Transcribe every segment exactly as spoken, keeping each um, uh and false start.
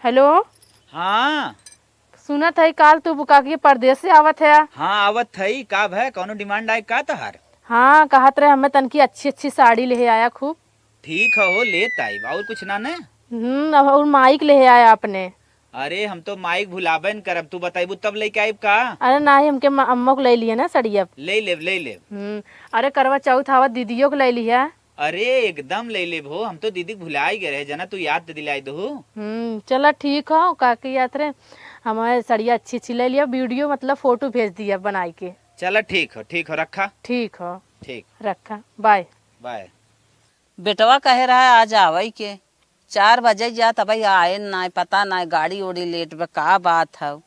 हेलो। हाँ। सुनत है काल तू बुका के परदेस से आवत है। हाँ, आवत है। का भय, कौनो demand आए का तोहार? हाँ, कहत रहे हमें तनकी अच्छी अच्छी साड़ी लेहे आया खूब। ठीक है हो, लेत आइब। और कुछ ना ने? हम्म, अब और माइक लेहे आया अपने। अरे, हम तो माइक भुलाबे न करब, तू बताइबू तब लेके आइब का? अरे नाही, हमके म-, अम्मा को ले लिया ना सड़िया। ले लेब, ले लेब। हम्म, अरे करवा चौथ आवत दीदियों को ले लिया। अरे एकदम ले लेब हो, हम तो दीदी के भुलाई गए रहे, जना तू याद दिलाई दहू। हम्म, चला ठीक हो, का कहत रहे, हमारे सड़िया अच्छी अच्छी ले लिया, वीडियो मतलब फोटो भेज दिया बनाई के। चला ठीक हो, ठीक हो, रखा। ठीक हो। ठीक। रखा, बाय। बाय। बेटवा कहे रहा आज आवई के, चार बजे जात, अबई आए नाय, पता नाय गाड़ी ओड़ी लेट बा, का बात हौ।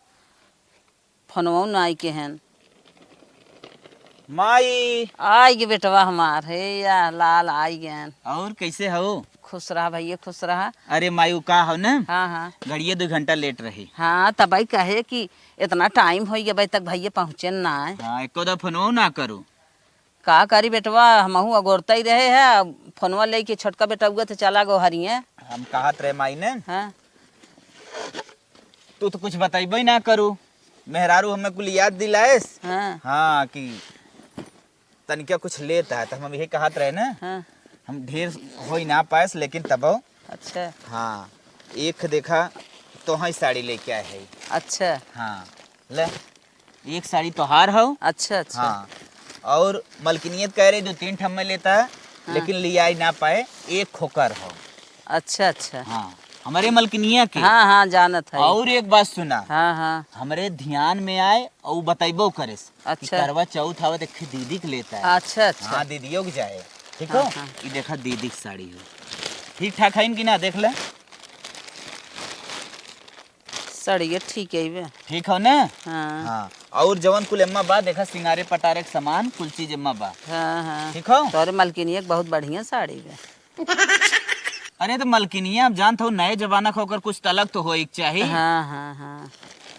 फोनवो नाई के हन। माई। आई गे बेटवा हमार, हे या लाल आई गए। और कैसे हो? खुश रहा भैया, खुश रहा। अरे माई, उ का हो न? हाँ, हाँ। घड़िए दो घंटा लेट रही। हाँ, तबई कहे कि इतना टाइम होइ गया, अबई तक भैया पहुँचे ना है। हाँ, एको दा फोनवो ना करू। का करी बेटवा, हमहू अगोरतई रहे है, अब फोनवा लेके छोटका बेटउआ तो चला गो हरिये। हम कहत रहे माई ने। हाँ। तू तो कुछ बतइबे ना करू। मेहरारू हमें कुल याद दिलाएस। हाँ। हाँ, कि तनिका कुछ लेत है, तो हम अब यही कहत रहे ना। हाँ। हम ढेर होई ना पाएस, लेकिन तबो। अच्छा। हाँ, एक देखा, तोहई साड़ी लेके आए है। अच्छा। हाँ, ले, एक साड़ी तोहार हो। अच्छा, अच्छा। हाँ, और मलकिनियत कह रही दो तीन ठम में लेता है, हाँ। लेकिन लियाई ना पाए, एक खोकर हो। अच्छा, अच्छा। हाँ, हमारे मलकिनिया के। हाँ, हाँ, जानत है। और एक बात सुना। हाँ, हाँ। हमरे ध्यान में आए और बतैबो करेस कि अच्छा। करवा चौथ आवत एक दीदी के लेता है। अच्छा, अच्छा। हाँ, दीदियों के जाए। ठीक हो? हाँ, हाँ। ये देखा दीदी की साड़ी हो। ठीक ठाक है इनकी ना, देख ले। साड़िया ठीक है बे। ठीक हो ना? हाँ। हाँ। और जवन कुल एम्मा बा, देखा सिंगारे पटारे के सामान, कुल चीज एम्मा बा। हाँ, हाँ। ठीक हो? तोरे मलकिनिया के बहुत बढ़िया साड़ी बे। अरे तो मलकिनिया, अब जानत हो नए जमाना का ओकर कुछ तलक तो होए के चाही। हाँ, हाँ, हाँ।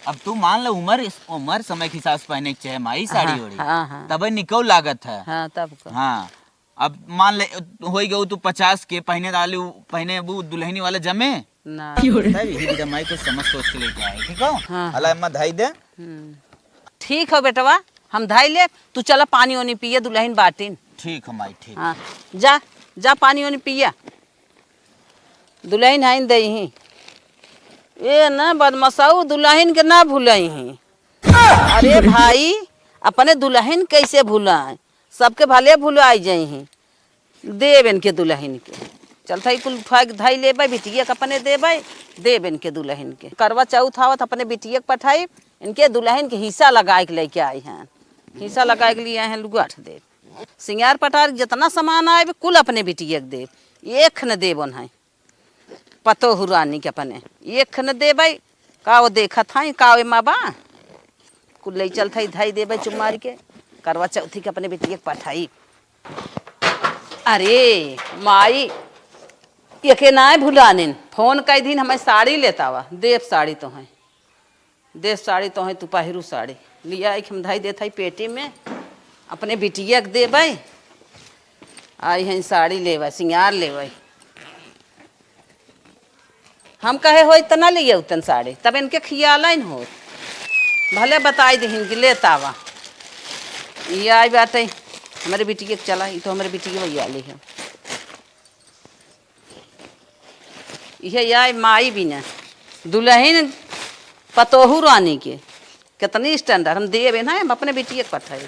अब तू मान ले उम्र, इस उम्र समय के हिसाब से पहने के चाहे माई साड़ी हाँ, ओड़ी। हाँ, हाँ। तबे निकौ लागत है। हाँ, तब का। हाँ। अब मान ले, होई गऊ तू पचास के, पहने वाली, पहने वो दुल्हनी वाला जमे? ना। तब यही विधा माई कुछ समझ सोच के लेके आए, ठीक हो? हाँ, अला हाँ। अम्मा धाई दे। हम्म। ठीक हो बेटवा, हम धाई ले, तू चला पानी ओनी पिए, दुल्हन बाटिन। ठीक हो माई, ठीक। हाँ, जा, जा पानी ओनी पिया। दुल्हन हाइन दे ही। ए ना बदमाशऊ, दुल्हन के ना भूलई ही। अरे भाई, अपने दुल्हन कैसे भुलाएं? सबके भले भुलाई जइहीं। देब इनके दुल्हन के। चलत हई कुल उठा के धई लेबै, बिटिया के अपने देबै, देब इनके दुल्हन के। करवा चौथ आवत अपने बिटिया के पठाई, इनके दुल्हन के हिस्सा लगाए के लेके आई हैं। हिस्सा लगाए के लिए आई हैं, लुगाठ देब। सिंगार पटार के जितना सामान आए, कुल अपने बिटिया के देब। एक न देब ओन्हई। पतोहू रानी के अपने एक न देबै, का वो देखत हई, का वो एमा बा? कुल ले चलत हई, धई देबै चुप मारी के। करवा चौथी के अपने बिटिया के पठाई। अरे माई, एके नाय भुलानिन, फोन कई दिन हमें साड़ी लेता हुआ, देब साड़ी तोहई। दे साड़ी तोहई, तू पहिरू साड़ी। लिया एक हम धई देत हई पेटी में, अपने बिटिया के देबै। आई हैं साड़ी लेबै, सिंगार लेबै। हम कहे हो इतना लिया उतन साड़ी, तब इनके खियाल न हो। भले बताई दिहिन कि लेत आवा। ये आई बाटे, हमरे बिटिया के चला, ये तो हमरे बिटिया भैया ली है। इहे आए माई बिना, दुल्हन पतोहू रानी के, कितनी standard, हम देबे ना, हम अपने बिटिया के पठाए।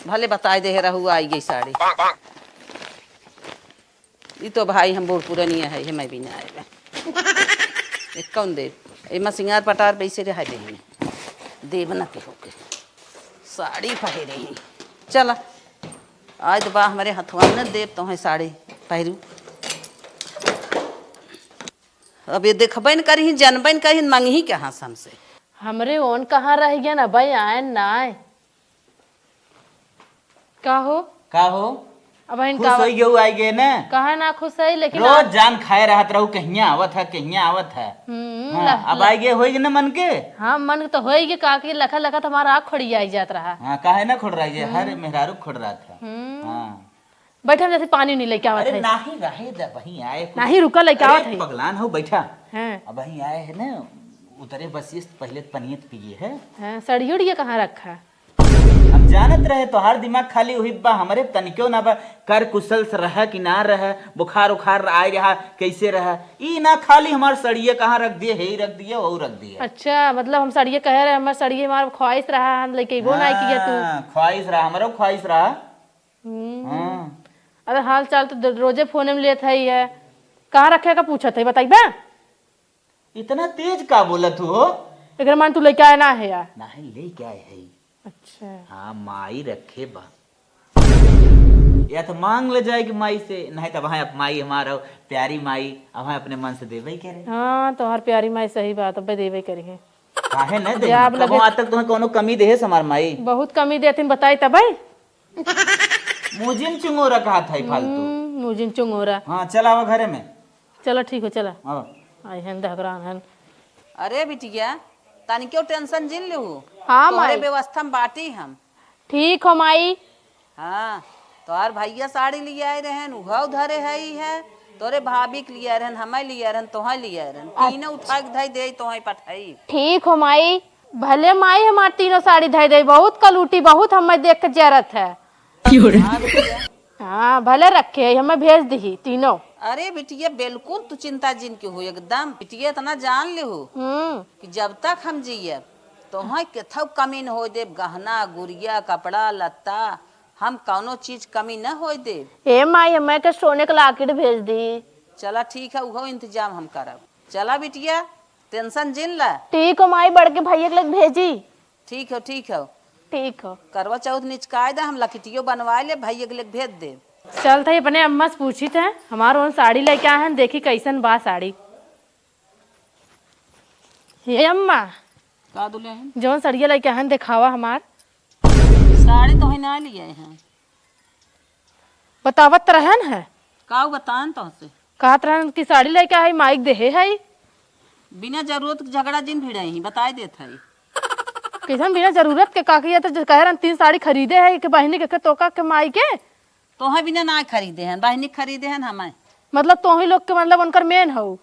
भले बताए दे रहू आई गई साड़ी। ई तो भाई हम बूढ़ पुरनिया है, हमें भी ना आएगा। एक कौन देब? एमा सिंगार पटार वैसे रह दे, देब ना केहू के। साड़ी पहिरे ही। चला, आज तो बा हमरे हथवा में देब तोहई साड़ी पहिरू। अब ये देखबे न करिहीं, जनबे न करिहीं, मंगही कहाँ से हमसे? हमरे ओन कहाँ रह गया ना भाई, आए ना आए। का हो? का हो? अब बहिन खुश का होई गयो, आई गए ना? काहे ना खुश है, लेकिन रोज आप जान खाए रहत रहू, कहिया आवत है, कहिया आवत है। हम्म, हाँ, लख-, अब लख-, आई गए, होई गए ना मन के? हाँ, मन के तो होई गए, का कि लखा लखा तो हमारा आँख खोड़िया आई जात रहा। हाँ, काहे ना खोड़ रहा है, हम्म। हर मेहरारू खोड़ रहा था। हम्म। हाँ। बैठा, हम जैसे पानी नहीं लेके आवत अरे है। नाही, रहे दे, वहीं आए कुछ। नाही, रुका, लेके अरे, आवत है। पगलान हो, बैठा। हैं। अब वहीं आए हैं ना, उतरे बसिए से पहिले पनियत पिए है। हैं, सड़ियो उड़ियो कहाँ रखा? हम जानत रहे तोहार दिमाग खाली वही बा, हमरे तनिको ना बा। कर कुशल से रहा कि ना रहा, बुखार उखार आए रहा, कैसे रहा, ई ना खाली हमार सड़िए कहाँ रख दिए, हे ही रख दिए, वो रख दिए। अच्छा, मतलब हम सड़िए कहे रहे, हमार सड़िए हमार ख्वाहिश रहा, हम लेके अइबो ना किया तू। हाँ, ख्वाहिश रहा, हमारो ख्वाहिश रहा। हम्म। हाँ। अरे हाल चाल तो द-, रोजे फोन में लेत है, ये कहाँ रखे का पूछत है, बताइबा? इतना तेज का बोलत हो? एकरे मान तू लेके आए ना है यार। नहीं, लेके आए है। अच्छा। हाँ, माई रखे बा। या तो मांग ले जाए कि माई से, नहीं तो वहाँ अप-, माई हमारा प्यारी माई, अब अपने मन से देवे करे। हाँ, तोहार प्यारी माई सही बात, अब देवे करी है। काहे नहीं दे? जब लगे आज तक तुम्हें कोनो कमी देहे से हमार माई? बहुत कमी देथिन, बताई तब भाई। मुजिन चुंगोरा कहा था फालतू। हम्म, मुजिन चुंगोरा। हाँ, चल आवा घरे में। चलो ठीक हो, चला। हाँ। आई हन दहगरान हन। अरे बिटिया, तनिको टेंशन जिन लेहू। हाँ, तोहरे माई। व्यवस्था में बाटी हम। ठीक हो माई। हाँ, तोहार भैया साड़ी लियाए रहन, उहौ धरे हई है। तोरे भाभी के लियाए रहन, हमें लियाए रहन, तोहें लियाए रहन। अच्छा। तीनों उठा के धई दे, तोहें पठाई। ठीक हो माई, भले माई हमार तीनों साड़ी धई दे, बहुत कलूटी, बहुत हमें देख के जरत है। हाँ बिटिया। हाँ, भले रखे, हमें भेज दिही तीनों। अरे बिटिया, बिल्कुल तू चिंता जिन के हो एकदम। बिटिया, इतना जान लेहू हम्म। कि जब तक हम जियब, तोहें केथौ कमी न होए देब, गहना, गुरिया, कपड़ा, लत्ता, हम कौनो चीज कमी न होए देब। ए माई, हमें के सोने के लाकिट भेज दी। चला ठीक है, उहो इंतजाम हम करब। चला बिटिया, टेंशन जिन ला। ठीक हो माई, बड़के भैया के लग भेजी। ठीक हो, ठीक हो। ठीक हो। करवा चौथ निचकाए दा, हम लकिटियो बनवाए ले, भैया के लग भेज दे। चलत है अपने अम्मा से पूछित है, हमार ओन साड़ी लेके आए हैं, देखी कैसन बा साड़ी। हे अम्मा, का दुल्हन? जौन सड़िया लेके आए हैं, देखावा हमार। साड़ी तोहे ना लियाए हैं। बतावत रहन है। का बतान तोहसे? कहत रहन कि साड़ी लेके आई, माइक देहे है। बिना जरूरत के झगड़ा जिन भिड़ाई ही, बताई देत है। कैसन बिना जरूरत के? काकी, ये तो जो कहे रहन तीन साड़ी खरीदे है, एक बहिनी के, एक तोका के, माई के। तोहे बिना ना खरीदे हैं, बहिनी खरीदे हैं हमें। मतलब तोही लोग के, मतलब उनकर मेन हऊ?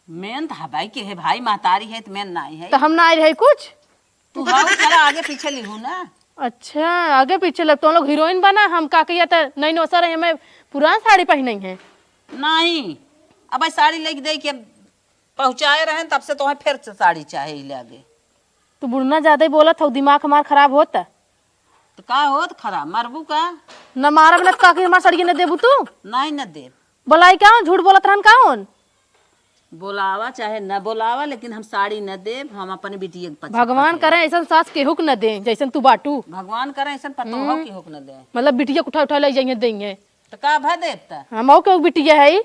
मेन तो हबाई के है भाई, महतारी है तो मेन नाई है। तो हम ना आई रही कुछ? तू हऊ, चला आगे पीछे लिहू ना। अच्छा, आगे पीछे लग, तो लोग हीरोइन बना, हम का कहिया त नहीं नोसर है, हमें पुरान साड़ी पहनाई है। नहीं, अब भाई साड़ी लेके दे के पहुँचाए रहन, तब से तोहे फिर से साड़ी चाहे ही ले आगे। तू बुढ़ना ज्यादा ही बोलत हऊ, दिमाग हमार खराब होत। तो का होत खराब, मरबू का? न मारब न त का कि हमार साड़ी न देबू तू? नहीं, न देब। बोलाई का? झूठ बोलत रहन का होन? बोलावा चाहे न बोलावा, लेकिन हम साड़ी न देब, हम अपने बिटिया के पछा-, भगवान पछा-, करे ऐसन सास केहू के न दे, जैसन तू बाटू। भगवान करे ऐसन पतोह हम्म। केहू के न दे। मतलब बिटिया के उठा उठा ले जाइए, देइए। तो का भा देब त? हम केहू के बिटिया है।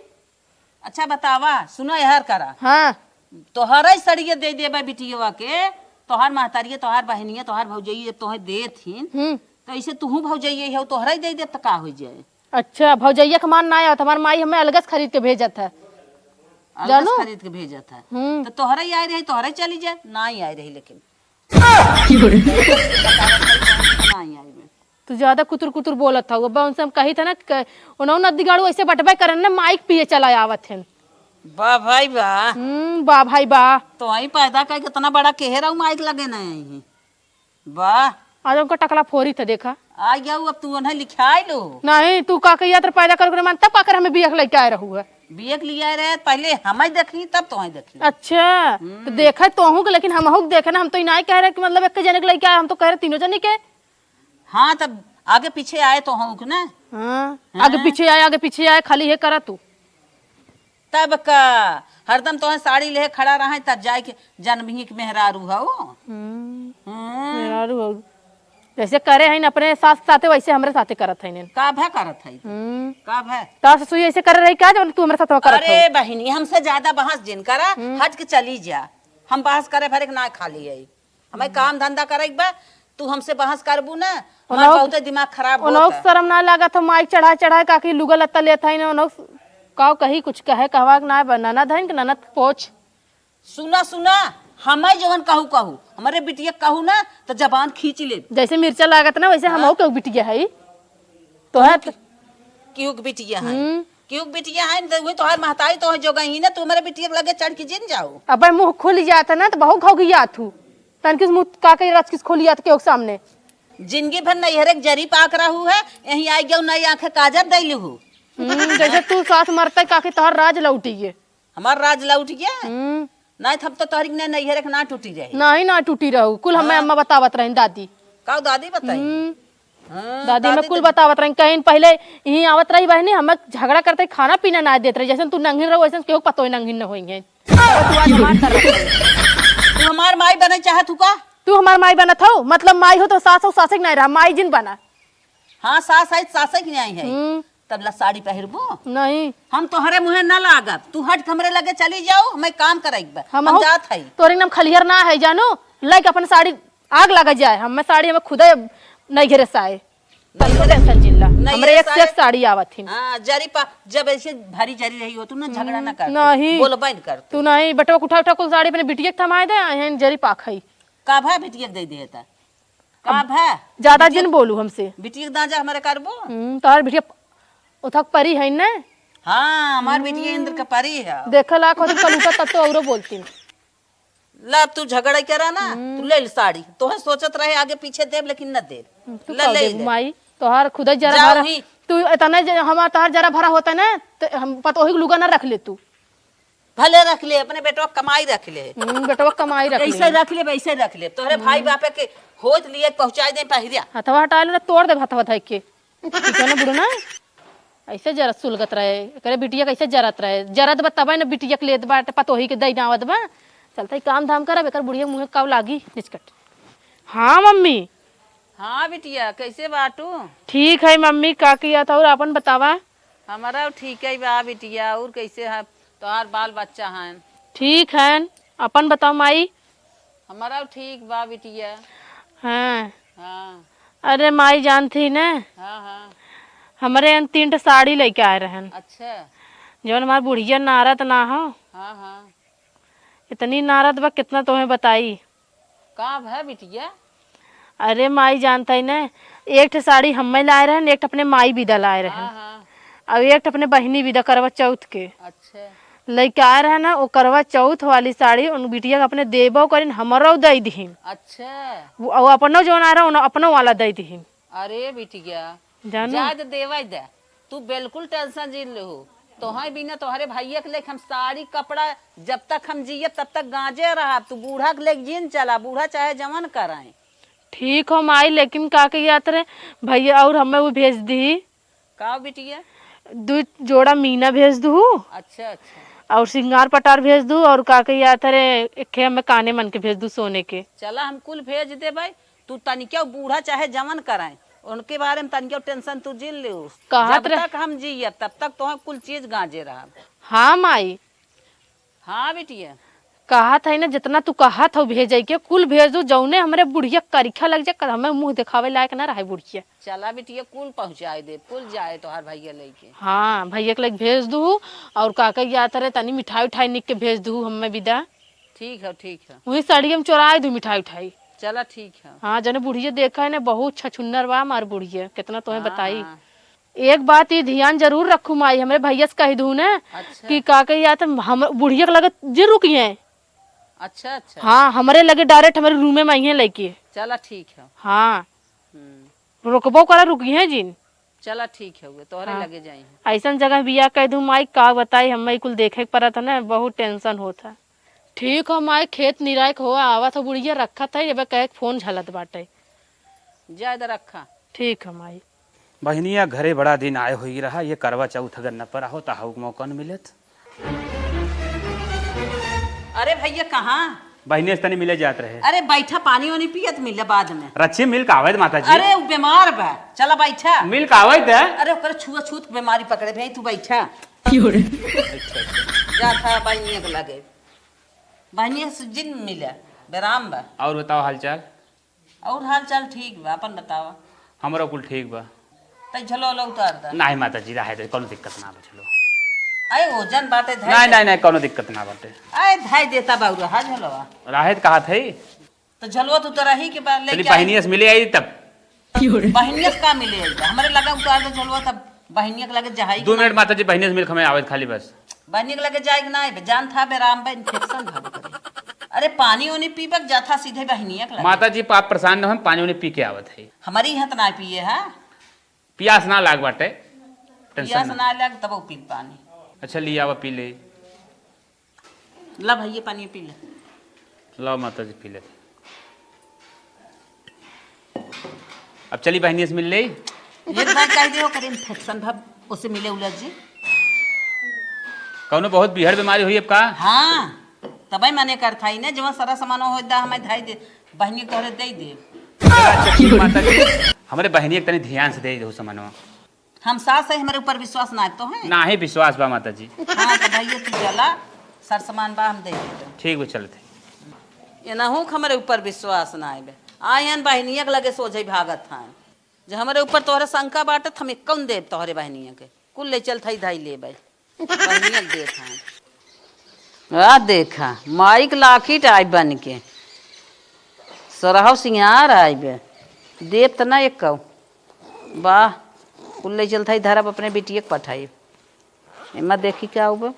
अच्छा बतावा, सुना, यहर करा। हाँ। तोहरा ही सड़िया दे देबे बिटियवा के, तोहार महतारिया, तोहार बहनिया, तोहार भौजइया जब तोहे देत हिन, हम्म। तो ऐसे तुहू भौजइया हो, तोहरा ही दे देब, तो का हो जाए? अच्छा, भौजइया के मान ना आवत, हमार माई हमें अलगस खरीद के भेजत है। अलगस जानू? खरीद के भेजत है। हम्म। तो तोहरा ही आए रही, तोहरा ही चली जाए, ना ही आए रही, लेकिन ना ही आए रही। तू ज्यादा कुतुर कुतुर बोलत हऊ। अब उनसे हम कही था ना कि क-, उन्हों नदी गाड़ू ऐसे बटबे करन ना, माइक पिए चला आवत हन। वाह भाई वाह। हम्म, वाह भाई वाह। तो आई पैदा करके इतना बड़ा केहरा माइक लगे नहीं आई। वाह। आज उनका टकला फोरी था, देखा। आ गया, अब तू उन्हें लिखाई लो। नहीं, तू का कहिया तर पैदा करके ना मान, तब का कर हमें बिया के लेके आए रहू है। बिया के लिए आए रहे, पहले हमें देखी, तब तो हमें देखी। अच्छा, हम्म। तो देखे तो हूँ, लेकिन हम हूँ देखे ना, हम तो इनाई कह रहे कि मतलब एक जने के लेके आए, हम तो कह रहे तीनों जने के। हाँ, तब आगे पीछे आए तो हूँ ना। हाँ, हाँ। आगे पीछे आए, आगे पीछे आए, खाली ये करा तू। तब का हरदम तोहे साड़ी लेहे खड़ा रहे, तब जाए के जनबिही के मेहरारू हऊ। हम्म। हम्म। मेहरारू हऊ। जैसे करे हईन अपने सास के साथे, वैसे हमरे साथे करत हईन। का भा करत हई? हम्म। का भा? तोहार ससुई ऐसे करे रही का, जब तू हमरे साथ करत अरे हऊ? बहिनी, हमसे ज्यादा बहस जिन करा, हम्म। हट के चली जा। हम बहस करे भरे के ना खाली आई। हमें काम धंधा करे के बा, तू हमसे बहस करबू ना, हमार उनहु, बहुते दिमाग खराब उनहु होता। शर्म ना लागत हो, माइक चढ़ाए चढ़ाए काकी लुगा लत्ता लेत हईन, उनहु काव कही कुछ कहे, कहवा के ना बा, ननद हईन कि ननद के पोछ। सुना, सुना, हमें जवन कहू, कहू, हमरे बिटिया कहू ना, तो जबान खींच ले। जैसे मिर्चा लागत ना, वैसे हाँ। हमहू के बिटिया है। तो है कि-, केहू के बिटिया है। हम्म। क्यों बिटिया है न, वही तोहार महतारी तो है जो गई ना, तू हमारे बिटिया के लगे चढ़ के जिन जाओ। अबे मुँह खुल जात है ना, तो बहुत घौघियात हूँ। तनकिस मुँह का के रचकिस खोलियात के ओक सामने। जिंदगी भर नैहरे के जरी पाक रहू है, यहीं आई गयो नई आँखें काजर दैलू हूँ। हम्म, जैसे तू सास मरते काकी तोहर राज लौटी गे। हमार राज लौट गया? हम्म। नहीं, हम तो तोहरी के नैहरे के ना टूटी रही। नहीं, ना टूटी रहू। कुल हमें हाँ। अम्मा बतावत रही, दादी। का दादी बताई? हम्म। हाँ, दादी हमें दादी कुल तो बतावत रही। कहीं पहले यहीं आवत रही बहनी, हमें झगड़ा करते, खाना पीना ना देत रही। जैसे तू नंगिन रहू, वैसे केहू पतोई नंगिन न होई है। तू आज हमार तरफ से। तू हमार माई बने चाहत हूँ का? तू हमार माई बनत हो? मतलब माई हो तो सास हो, सासे के नहीं रहा, माई जिन बना। हाँ, सास है, सासे के नहीं है। हम्म। तब ला साड़ी पहिरबो? नहीं। हम तोहरे मुँहे न लागब, तू हट के हमरे लगे चली जाओ, मैं काम करैक बा। हम हम अहू जात हई। तोरे नाम खलिहर ना है जानू, लाइक अपन साड़ी आग लगा जाए, हमें साड़ी हमें खुदे नैहरे से आए। नैहरे से आए। हमरे एक से एक साड़ी आवत हिन। हाँ, जरी पा, जब ऐसे भारी जरी रही हो तू ना, झगड़ा ना कर, नहीं। बोलबे न कर तू। तू नहीं, बेटवा के उठा उठा कुल साड़ी अपने बिटिया के थमाए दे, आ हैं जरी पाखई। का भा बिटिया के दे दे त? का अब भा? ज्यादा बिटिया जिन बोलू हमसे। बिटिया के दांजा हमारे करबो? हम्म, तोहर बिटिया उठक परी है ना? हाँ, हमार बिटिया इंद्र के परी है। देखा लाख होती कलूटा तब तो औरो बोलती। ला, अब तू झगड़ा करा ना, हम्म। तू ले ले साड़ी। तोहे सोचत रहे आगे पीछे देब, लेकिन न देब। हम्म, तू ले, का ले देबू ले। माई? तोहार खुदा जरा जा भरा। वहीं। तू इतना ज-, हमार तोहार जरा भरा होता ना, तो हम पतोही के लुगा ना रख ले तू। भले रख ले, अपने बेटवा कमाई रख ले। हम्म, बेटवा कमाई रख ले। ऐसे रख ले, वैसे रख ले। तोहरे भाई हम्म। बापे के होत लिए पहुँचाई दे पहिरिया। हथवा हटा ले ना, तोड़ दे हथवा धइ के। ठीक है ना बुढ़ना? ऐसे जरत सुलगत रहे, एकरे बिटिया कैसे जरत रहे, जरत बा तबे न बिटिया के लेत बाटे, पतोही के दई आवत बा। चलता ही काम धाम करब, एकर बुढ़िया के मुँहे काव लागी, निचकट। हाँ मम्मी। हाँ बिटिया, कैसे बाटू? ठीक है मम्मी, का किया था और आपन बतावा? हमारा ठीक है बा बिटिया, और कैसे है तोहार बाल बच्चा हैं? ठीक है, अपन बताओ माई। हमारा ठीक बा बिटिया। हाँ। हाँ। अरे माई जानत ही न, हाँ, हाँ। हमरे यहाँ तीन ठे साड़ी लइके आए रहन। अच्छा। जौन हमार बुढ़िया नारद ना हो। हाँ, हाँ। इतनी नारद बा, कितना तोहे बताई। का भा बिटिया? अरे माई जानत ही न, एक ठे साड़ी हम्मे लाए रहन, एक ठे अपने माई बिदा लाए रहन। हाँ, हाँ। और एक ठे अपने बहिनी बिदा करवा चौथ के। अच्छा। लइके आए रहे ना, ओ करवा चौथ वाली साड़ी उन बिटिया के अपने देबो करिन, हमरो दई दिहिन। अच्छा। वो, वो अपनो जौन आ रहा, उन अपनो वाला दई दिहिन। अरे बिटिया, जानू? जाए दे, देवे दे। तू बिल्कुल tension जिन लेहू। तोहरे बिना, तोहरे भैया के लेके हम साड़ी कपड़ा, जब तक हम जियब, तब तक गांजे रहब। तू बूढ़ा के लेके जिन चला, बूढ़ा चाहे जवन कराए। ठीक हो माई, लेकिन का कहिया तरे भैया और हमें वो भेज दी। का बिटिया? दू जोड़ा मीना भेज दू। अच्छा, अच्छा। और सिंगार पटार भेज दू, और का कहिया तरे एक ठे हमें काने मन के भेज दू सोने के। चला, हम कुल भेज देबै। तू तनिक्या बूढ़ा चाहे जवन कराए, उनके बारे में तनिक्या tension तू जिन लेहू। कहत जब रह- तक हम जियब, तब तक तोहे कुल चीज गांजे रहब। हाँ माई। हाँ बिटिया। कहत है ना, जितना तू कहत हो भेजे के, कुल भेज दू, जौने हमरे बुढ़िया करिखा लग जाए, हमें मुँह देखावे लायक ना रहे बुढ़िया। चला बिटिया, कुल पहुँचाए दे, कुल जाए तोहार भैया लेके। हाँ, भैया के लेके भेज दू, और काका याद रहे तनी मिठाई उठाई निक के भेज दू, हमें विदा। ठीक है, ठीक है। वही साड़ी हम चोराए दू मिठाई उठाई। चला ठीक है। हाँ, जने बुढ़िया देखा है ना, बहुत छछुन्नर बा हमार बुढ़िया, कितना तोहे हाँ, बताई। हाँ। एक बात ई ध्यान जरूर रखू माई, हमरे भैया से कह दू ना अच्छा। कि का कही यार, हम बुढ़िया के लगे जे रुकी हैं। अच्छा, अच्छा। हाँ, हमरे लगे direct हमरे रूमे में आई हैं लेके। चला ठीक है। हाँ। हम्म। रोकबो करा, रुकी हैं जिन। चला ठीक है, हुए तोहरे हाँ। लगे जाई हैं। ऐसन जगह बिया कह दू माई, का बताई, हमें कुल देखे के पड़त है ना, बहुत tension होत है। ठीक हो माई, खेत निराय के हो आवत हो बुढ़िया, रखत है, एबे कहे के फोन झलत बाटे। जाए द रखा। ठीक हो माई। बहिनिया घरे बड़ा दिन आए होई रहा, ये करवा चौथ अगर न पर आहो त हाउ के मौका न मिलत। अरे भैया कहाँ? बहिनिया से तनी मिले जात रहे। अरे बैठा, पानी वानी पियत मिले बाद में। रच्ची मिल के आवे द माता जी। अरे उ बीमार बा, चला बैठा। मिल के आवे द। अरे ओकर छुआ छूत बीमारी पकड़े भाई, तू बैठा। क्यों रे? जात है बहिनिया के लगे। बहिनिया से जिन मिले, बेराम बा। और बताओ हालचाल? और हाल चाल ठीक बा, अपन बतावा। हमरो कुल ठीक बा। तै झलो लो उतार दा। नाही माता जी, रहे दे, कोनो दिक्कत ना बा, झलो। आए ओजन बाटे, धै नहीं, दे। नहीं, नहीं, कोनो दिक्कत ना बाटे। आए धै देता बाउरा, हा झलवा। रहे त कहा थे। तो झलवा तू तो रही के बा, चली लेके आई। बहिनिया से मिले आई तब। बहिनिया से का मिले आई बा? हमरे लगा उतार दे झलवा तब। बहिनिया के लगे जहाई दो के मिनट ना। माता जी, बहिनिया से मिल के हमें आवत खाली बस। बहिनिया के लगे जाए के ना आइबे, जान था बे राम बे, infection भव करे। अरे पानी ओनी पीबे के जाथा सीधे बहिनिया के लगे। माता जी, आप परेशान न हो, हम पानी ओनी पी के आवत है। हमारी यहाँ त ना पिए है। पियास ना लाग बाटे, tension पियास ना। ना लाग तब पी पानी। अच्छा, लिया आवा, पी ले। ला भैया, पानी पी ले। लाओ माता जी, पी ले। अब चली बहिनिया से मिल ले। एक बार कह दे, ओकर infection भव, ओसे मिले उलझ जी। कौनो बहुत बिहड़ बीमारी हुई अब का? हाँ, तबे मने कर था इने, जवन सारा सामान हो दा, हमें धाई दे, बहिनी तोहरे दे दे। माता जी, हमरे बहिनी के तनी ध्यान से दे दो सामानवा। हम सास है, हमरे ऊपर विश्वास ना तो है? नाही विश्वास बा माता जी। हाँ, तो भैया तू चला, सर सामान बा हम दे देते। ठीक बा, चलते। ये ना हो, हमरे ऊपर विश्वास ना आइबे। आयन बहिनिया के लगे सोझे भागत हैं। जे हमरे ऊपर तोहरे शंका बाटे, त हम एक्कौ न देब तोहरे बहिनिया के। कुल ले चल थई धाई लेबै। बहिनिया के देत हैं। आ देखा, माई के लाखिट आइ बन के। सरहौ सिंगार आइ बे। देब त ना एक्कौ। वाह, कुल ले चल थई धरब अपने बिटिया के पठाइब। एमा देखी का हुआ?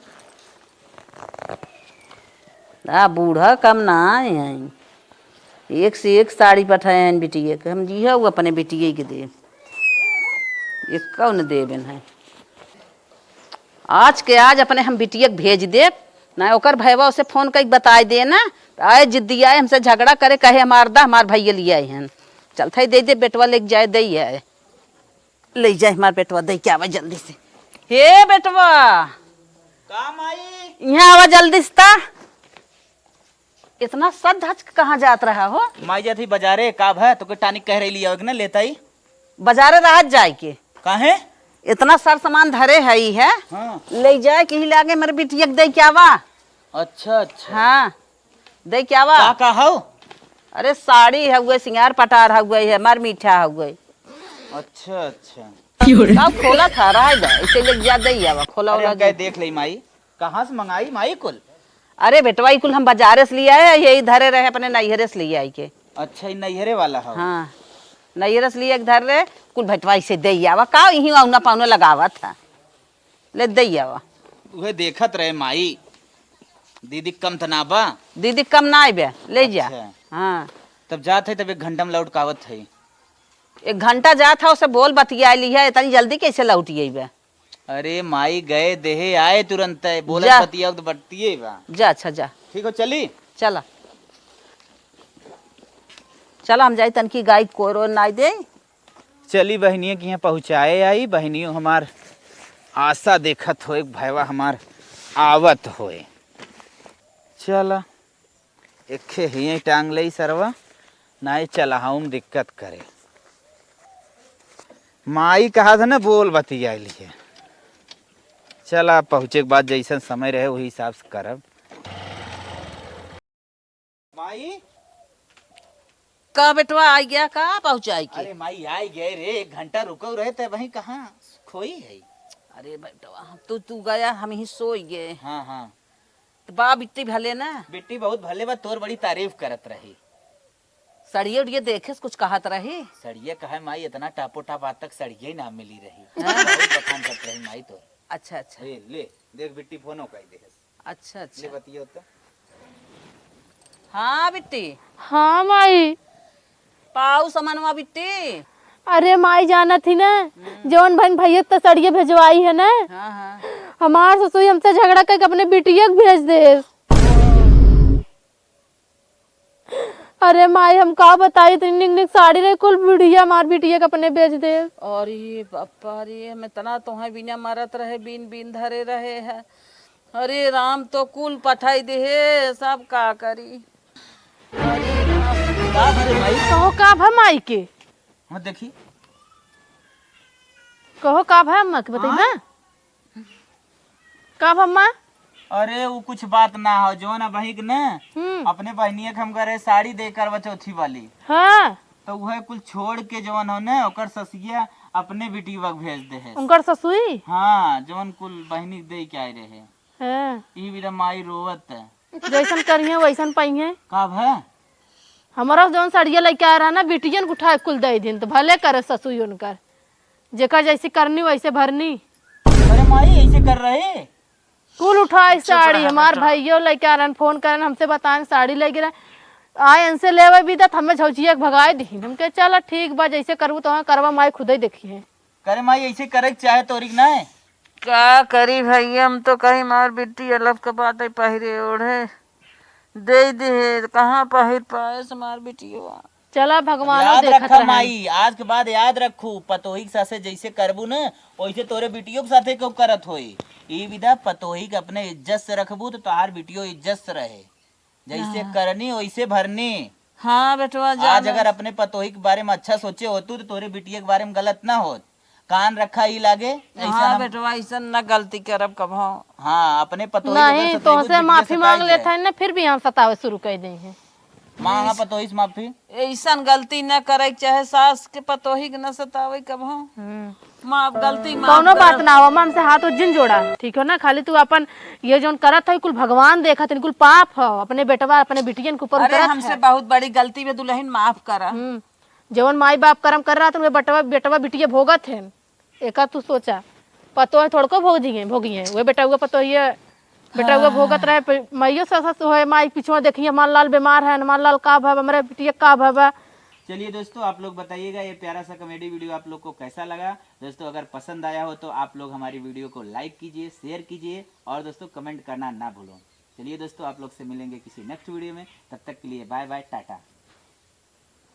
आ, बूढ़ा कम ना आए हैं। एक से एक साड़ी पठाए हैं बिटिया के। हम जिहा उ अपने बिटिया के देब। एक्कौ न देबेन है। आज के आज अपने हम बिटिया के भेज देब। ना ओकर भैया उसे फोन कइ बताइ दे ना। त आए जिद्दी आए हमसे झगड़ा करे, कहे हमार दा, हमार भैया लियाए हैं। चल थई दे दे, बेटवा लेके जाए, दे आए। ले जाए हमार बेटवा, दे के आवा जल्दी से। हे बेटवा, का माई? यहाँ आवा जल्दी से ता। इतना सज धज के कहाँ जात रहा हो? माई जात ही बाजारे, का भा? तोके टानिक कह रही लिया ना, लेता ही। बाजारे रहत जाए के। काहे? इतना सर सामान धरे है ही है। हाँ। ले जाए के ही लागे, मेरे बिटिया के दे के आवा। अच्छा, अच्छा। हाँ। दे के आवा। का, का हौ? अरे साड़ी हउए, सिंगार पटार हउए, हमार मीठा हउए। अच्छा, अच्छा। का खोला था, रहा है, इसे ले जा दे आवा, खोला अरे, वाला हम कहे दे। देख ले माई, कहाँ से मंगाई माई कुल? अरे बेटवा, ई कुल हम बाजारे से लियाए, यही धरे रहे अपने नैहरे से लियाई के। अच्छा, ई नैहरे वाला हौ? हाँ, नैहरे से लिया के धर रहे, कुल बेटवा इसे दे आवा, का यहीं औना पाउना लगावत है। ले दे आवा। उहे देखत रहे माई, दीदी कम त ना बा? दीदी कम ना आइबे, ले जा। अच्छा। हाँ। तब जात है, तब एक घंटा में लौट के आवत है। एक घंटा जात है, उसे बोल बतिया ली है, इतनी जल्दी कैसे लौट अइबे? अरे माई गए देहे आए तुरंत है, बोलत जा। बतियाओ तो बतिये बा। जा, अच्छा जा। ठीक हो, चली? चला। चला हम जाई तनकी गाय कोरो नाई दे। चली बहिनिया के यहाँ पहुँचाए आई, बहिनियों हमार आशा देखत होए, भैवा हमार आवत होए। चला, एक्खे हिये टांग लेई सरवा, नाई चलहाऊ में दिक्कत करे। माई कहा था ना, बोल बतियाई लिए। चला, पहुँचे के बाद जैसन समय रहे, वही हिसाब से करब। माई। का बेटवा, आ गया का पहुँचाई के? अरे माई, आ गए रे, एक घंटा रुको रहे ते वहीं कहाँ खोई है? अरे बेटवा, तू, तू गया, हम ही सोई गए। हाँ, हाँ। तो बा बिट्टी भले ना? बिट्टी बहुत भले बा, तोर बड़ी तारीफ करत रही। सड़िया उड़िया देखे से कुछ कहत रही? सड़िया कहे माई, इतना टापो टाप आज तक सड़िया ही ना मिली रही। हाँ। बहुत बखान करत रही माई तोर। अच्छा, अच्छा। ए, ले, देख बिट्टी फोनो कई देहस। अच्छा, अच्छा। ले बतियो तो। हाँ बिट्टी। हाँ माई। पाऊ समनवा बिट्टी। अरे माई जानत ही ना, हम्म। जौन बहन भैया त सड़िया भेजवाई है ना, हाँ, हाँ। हमार ससुई हमसे झगड़ा करके अपने बिटिया के भेज देस। अरे माई, हम का बताई, इतनी निक निक साड़ी रहे, कुल बुढ़िया हमार बिटिया के अपने बेच दे। अरे बापा रे, हम इतना तोहे बिना मरत रहे, बीन बीन धरे रहे है। अरे राम, तो कुल पठाई दे है, सब का करी। अरे राम। का भरे माई? कहो का भा माई के? मत देखी। कहो का भा अम्मा के बताई हाँ? ना? का भम्मा? अरे, उ कुछ बात ना हो, जौन अबहिक न हम्म। अपने बहिनिया के हम करे साड़ी दे करवा चौथी वाली। हाँ। तो उहे कुल छोड़ के जौन हो न, ओकर ससुइया अपने बिटिया के भेज दे है। उनकर ससुई? हाँ, जौन कुल बहिनी के दे के आए रहे। हाँ। ई बेरा माई रोवत है। जैसन करिहे, वैसन पइहे। का भा? हमरा जौन सड़िया लइके आए रहा ना, बिटियन के उठा के कुल दे दिन, तो भले करे ससुई उनकर। जेकर जैसी करनी वैसे भरनी। अरे माई, ऐसे कर रहे? कुल उठाई अच्छा, साड़ी, हमार भइयो लेके आ रहन, फोन करन, हमसे बताएन साड़ी लेके रहे। आए इनसे लेवे बिदा त हमें झौचिया के भगाए दीन। हम कहे चला ठीक बा, जैसे करबू तो करबा, माई खुदे देखी है। करे माई, ऐसे करे के चाहे तोरी के ना है? का करी भइया, हम तो कही मार बिट्टी अलग के बाटे पहिरे ओढ़े दे दे, कहाँ पहिर पाए से मार बिटियो। चला भगवानो याद देखत रखा रहन। माई, आज के बाद याद रखू, पतोही के साथे जैसे करबू न, वैसे तोरे बिटियो के साथे केहू करत होई। ई विधा पतोही के अपने इज्जत से रखबू तो तोहार बिटियो इज्जत से रहे। जैसे हाँ। करनी वैसे भरनी। हाँ बेटवा, आज जाना। अगर अपने पतोही के बारे में अच्छा सोचे होतू तो तोरे बिटिया के बारे में गलत ना होत। कान रखा ही लागे, ऐसा हाँ ना बेटवा, ऐसन न गलती करब कभो। हाँ, अपने पतोही के अगर नहीं, सताइबू तो तोहसे बिटिया माफी सताई मांग जाए। लेत है न, फिर भी हम सतावे शुरू कर दे हैं। मांगा पतोही से माफी। ऐसन गलती न करे के चाहे, सास के पतोही के न सतावे कभो। हम्म। माफ, गलती माफ कौनो करब। बात ना हो, हमसे हाथ जिन जोड़ा, ठीक हो ना? खाली तू अपन ये जौन करत है, कुल भगवान देखत है, कुल पाप हो, अपने बेटवा, अपने बिटियन के ऊपर अरे, उतरत हमसे है। बहुत बड़ी गलती में दुल्हन माफ करा। हम्म। जवन माई बाप करम कर रहा था, वे बेटवा, बेटवा बिटिया भोगत है। एका तू सोचा, पतोह थोड़को भोग जिए, भोगिए, वे बेटवा पतोहिए, बेटवा हाँ। भोगत रहे, पे-, माइयो सासस होए, माई पिछुआ देखिए, हमार लाल बीमार है, हमार लाल का भवा, हमरे बिटिया का भवा। चलिए दोस्तों, आप लोग बताइएगा ये प्यारा सा कॉमेडी वीडियो आप लोग को कैसा लगा। दोस्तों, अगर पसंद आया हो तो आप लोग हमारी वीडियो को लाइक कीजिए, शेयर कीजिए और दोस्तों कमेंट करना ना भूलो। चलिए दोस्तों, आप लोग से मिलेंगे किसी नेक्स्ट वीडियो में, तब तक के लिए बाय बाय, टाटा।